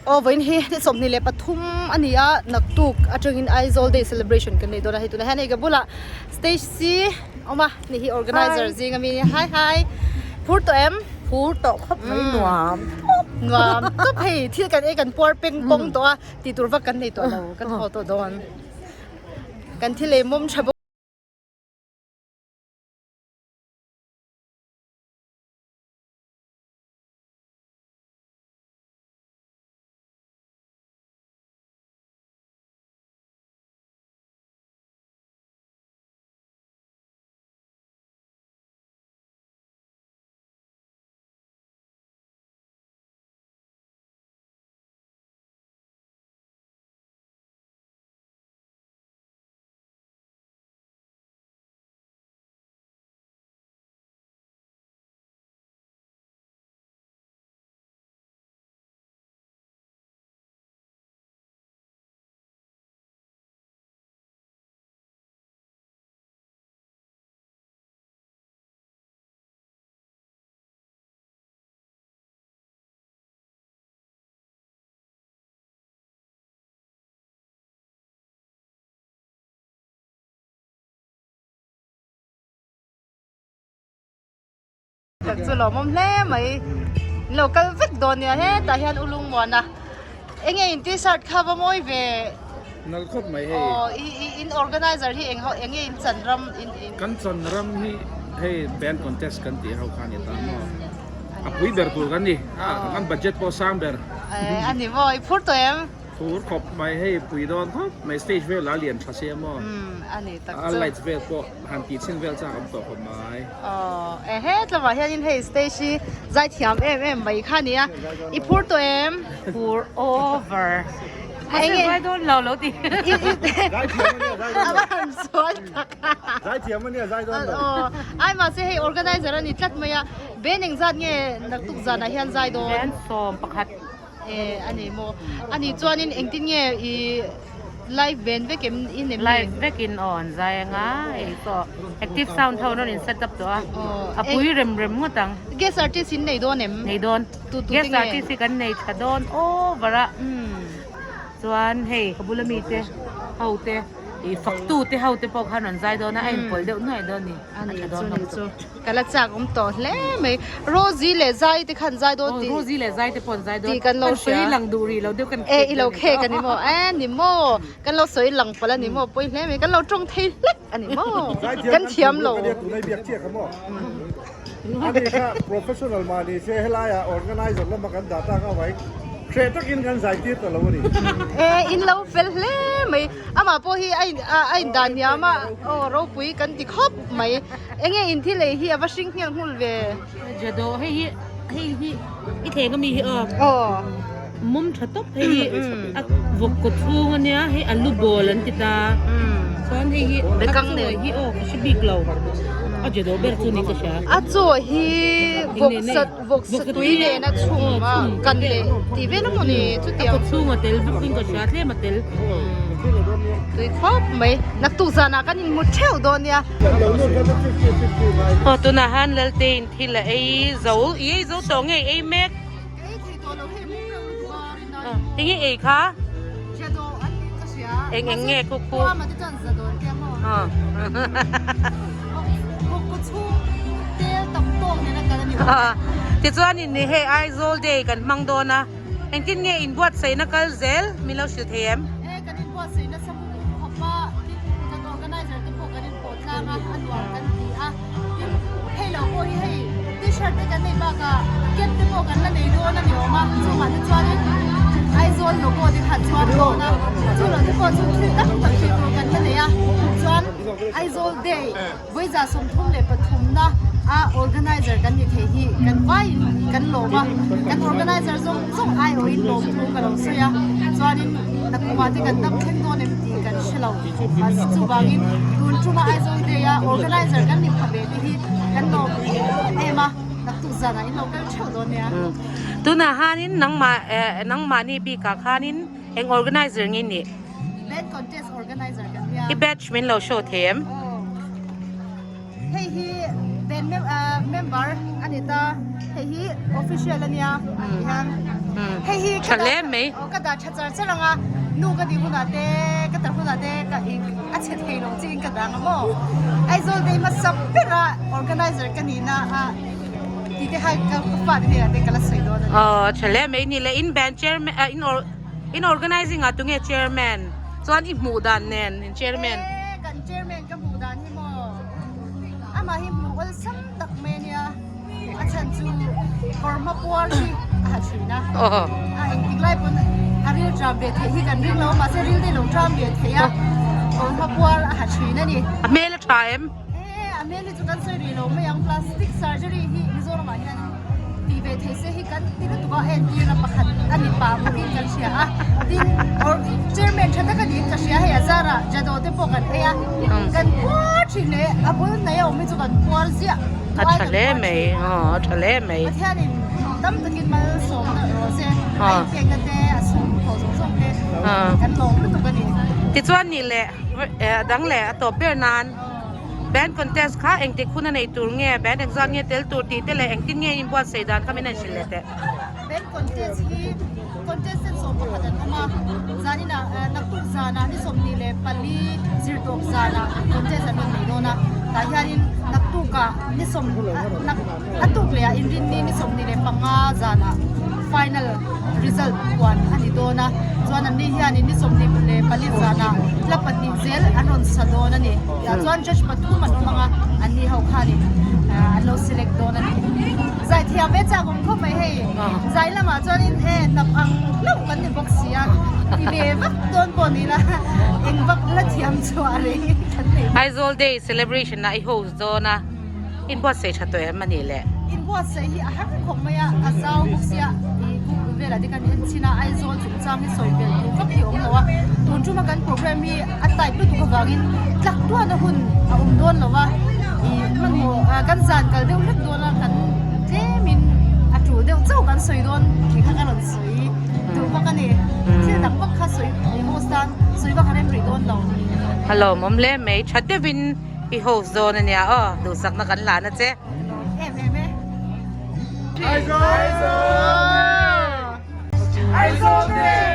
Aw vawiin hi ni 23 a ni a, naktuk atangin Aizawl Day celebration kan nei dawn a, hei tunah hian hei ka bulah stage si a awm a, ni hi organizer zing ami nia, hi hi phur tawh em? Phur tawh khawp mai nuam tawp nuam tawp hei thil kan ei kan puar peng pawng tawh a, tih tur vak kan nei tawh lo kan haw tawh dawn kan thil ei mawm tha bawk. Tak chu lawmawm hle mai in lo kal vek dawn nia hetah hian u lungmuana enge in t-shirt kha va mawi ve nal khawp mai hei aw i i in organizer hi eng ho enge in chan ram in in kan chan ram hi hei band contest kan tih ho kha a ni ta maw a pui ber tur kan ni a kan budget pawh sang ber a ni maw i phur tawh em phur khawp mai hei pui dawn khawp mai stage vel a lian tha sia maw a ni tak chu a lights vel pawh han tih chhin vel chak awm tawh khawp mai. Aw e hetlamah hianin hei stage hi zai thiam em em mai kha a ni a i phur tawh em? Phur over Enge zai dawn lo lo ti Zai thiam ania zai dawn lo. A va han sual tak a. Zai thiam ania zai dawn lo. Aw ai mahse hei organizer a ni tlat mai a ben engzat nge naktuk zanah hian zai dawn? Ben 11. E a ni maw? A nih chuanin engtin nge i live ven vek em in em ni? Live vekin aw an zai anga hei pawh active sound ho an rawn in set up tawh a, a pui rem rem ngawt ang. Guest artist in nei dawn em? Nei dawn. Tu tu te nge? Guest artist hi kan nei tha dawn over a. Chuan hei ka bula mite ho te. I faktu te ho te pawh khan rawn zai dawn a, a inpawlh deuh nuaih dawn ni. A ni chu ni chu. Ka la chak awm tawh hle mai. Rosie leh Zai te khan zai dawn tih. Rosie leh Zai te pawh an zai dawn. Tih kan lo hria. Kan sawi lang duh rih lo deuh kan khek. E i lo khek a ni maw? E ni maw? Kan lo sawi lang palh a ni maw? Pawi hle mai. Kan lo tawng thei hlek a ni maw? Kan thiam lo. Tunai biak chiah kha maw? Ani kha professional mah ni se helaiah organizer lama kan dah tak a vai hreh takin kan zai tir ta lo a ni. E in lo fel hle mai amah pawh hi a in a in dan hiam a aw ropui kan ti khawp mai enge in thil ei hi a va hring nghel nghul ve. Jado hei hi hei hi i thleng ami hi aw. Aw. Mum tha tawp hei hi a vawk kaw chhung ania hei alu ball an ti ta chuan hei hi a chaw hi aw ka hre bik lo a jado ber chu ni ka hria. A chaw hi vawk sa vawk sa tui nen a chhum a kan leh tih vel emaw ni chutiang. A kaw chhung a tel vek in ka hria tlem a tel. Tui khawp mai naktuk zanah kan inhmu theuh dawn nia. Aw tunah han Laltein thil a ei zo i ei zo tawh nge i ei mek. Ka ei thei tawh lo hei mum reuh lutuk a rin a. Eng nge ei kha? Jado an tih ka hria. Eng eng nge khu khu? Kuama te chuan zadon te a maw? Kuk ku chhung tel tam tawk nen a kal a ni. Tichuan in ni hei Aizawl Day kan hmang dawn a, engtin nge inbuatsaihna kal zel min lo hrilh thei em? E kan inbuatsaihna sa mum mum khawp a, tin kan organizer te pawh kan inpawh tlang a, a nuam kan ti a. Tin, hei lo pawh hi hei t-shirt te kan nei bakah cap te pawh kan la nei dawn a ni awm a, chungah te chuanin Aizawl logo te kha chuan dawn a, chu lo te pawh chu thil tam tak tih tur kan la nei a, chuan Aizawl Day vawiza 33 na a organizer kan ni thei hi kan vaiin kan lawm a, kan organizer zawng zawng aiawhin lawm thu ka lo sawi a, chuanin nakumah te kan dam thleng dawn em tih kan hre lo. Mahse chuvangin tun tuma Aizawl Day a organizer kan ni pha ve te hi kan lawm em em a, naktuk zanah in lo kal theuh dawn nia. Tunah hanin nangmah eh nangmahni bikah khanin eng organizer nge nih? Band contest organizer kan nia. I batch min lo show thei em? Aw. Hei hi band member a ni ta. Hei hi. official ania hian hei hi Tha hle mai. Ka dah tha char char anga nu ka tih hunah te ka tar hunah te ka a chhe thei lo chiin ka dang a maw. Aizawl day hmasa bera organizer ka nihna a tih te kha ka fate hnenah te ka la sawi dawn a ni. Aw tha hle mai ni le in band chairman in in organizing ah tunge chairman chuan i hmuh dan nen in chairman. E kan chairman ka hmuh dan hi maw amah hi hmuh awlsam tak mai a nia. A chhan chu kawr hma puar hi a ha thin a. A engtik lai pawn a ril tram ve theih hi kan ring lo a, mahse ril te lo tram ve theih a, kawr hma puar a ha thin a ni. A hmel a tha em? E, a hmel hi chu kan sawi rih lo mai ang, plastic surgery hi Mizoramah hian tih ve theih se hi kan ti lutuk a, entirna pakhat a ni pah bawkin kan hria a. Tin, chairman tha tak a niin ka hria, hei a zarah Jado te pawh kan ei a, kan puar thin leh a bul hnai a awm hi chu kan puar ziah. A tha hle mai, aw a tha hle mai. Pathianin tam takin malsawmna rawh se, a inpekna te, a sum thawh zawng zawng te kan lawm lutuk a ni. Tichuan nih leh a dang leh a tawp ber nan band contest kha engtik hun a nei tur nge, band engzat nge tel tur tih te leh engtin nge inbuatsaih dan kha min han hrilh leh teh. Band contest hi contestant 11 an awm a, zaninah naktuk zanah ni 24 zirtawp zanah contest an rawn nei dawn a, tah hianin naktukah ni sawm a tuk leh ah inrinni ni 25 zanah final result puan a ni dawn a, chuan an ni hianin ni 24 zanah hla pahnih zel an rawn sa dawn a ni, tah chuan judge pathum an awm ang a, an ni ho khanin an lo select dawn a ni. Zaithiam ve chak awm khawp mai hei. Zai lamah chuanin e hnap ang hlauh kan ni bawk si a, ti ve vak dawn pawh ni la eng vak la thiam chhuah reng kan nei. Aizawl Day celebration ah i host dawn a, inbuatsaih tha tawh em a nih le? Inbuatsaih hi a har khawp mai a, a zau bawk sia i Google velah te khan en chhin a, Aizawl chungchang hi sawi belh tur vak hi a awm lo a, tun tuma kan program hi a tight lutuk avangin tlak tuahna hun a awm dawn lo a, i hmanhmawh kan zan kal deuh hlek dawn a kan tlemin a tul deuh chauh kan sawi dawn tih kha ka rawn sawi duh bawk a ni. Thil dang vak kha sawi i host tan sawi vak a rem rih dawn lo. A lawmawm hle mai, tha deuhin i host dawn a nia aw, duhsakna kan la na che. Em em e. Aizawl! Aizawl! Aizawl!